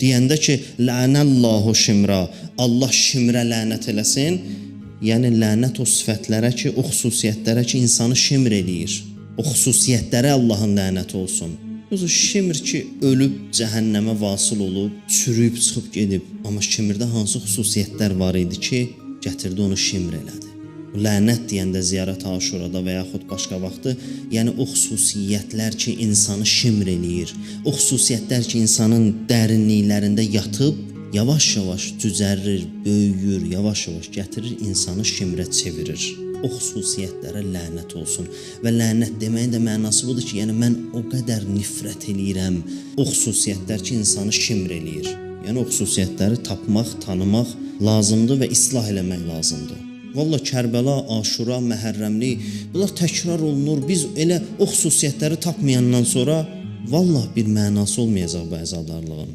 Deyəndə ki, lənəllahu Şimra, Allah Şimrə lənət eləsin. Yəni lənət o sifətlərə ki, o xüsusiyyətlərə ki, insanı şimr eləyir. O xüsusiyyətlərə Allahın lənəti olsun. Yoxsa Şimr ki, ölüb cəhənnəmə vasıl olub, çürüyüb çıxıb gedib. Amma Şimrdə hansı xüsusiyyətlər var idi ki, gətirdi onu Şimr elədi. Lənət deyəndə ziyarət Aşurada və yaxud başqa vaxtı, yəni o xüsusiyyətlər ki, insanı şimr eləyir, o xüsusiyyətlər ki, insanın dərinliklərində yatıb, yavaş-yavaş cücərir, böyüyür, yavaş-yavaş gətirir, insanı şimrə çevirir. O xüsusiyyətlərə lənət olsun. Və lənət deməyin də mənası budur ki, yəni mən o qədər nifrət eləyirəm o xüsusiyyətlər ki, insanı şimr eləyir. Yəni o xüsusiyyətləri tapmaq, tanımaq lazımdır və islah eləmək lazımdır. Valla Kərbəla, Aşura, Məhərrəmlik bunlar təkrar olunur. Biz elə o xüsusiyyətləri tapmayandan sonra vallah bir mənası olmayacaq bu əzadarlığın.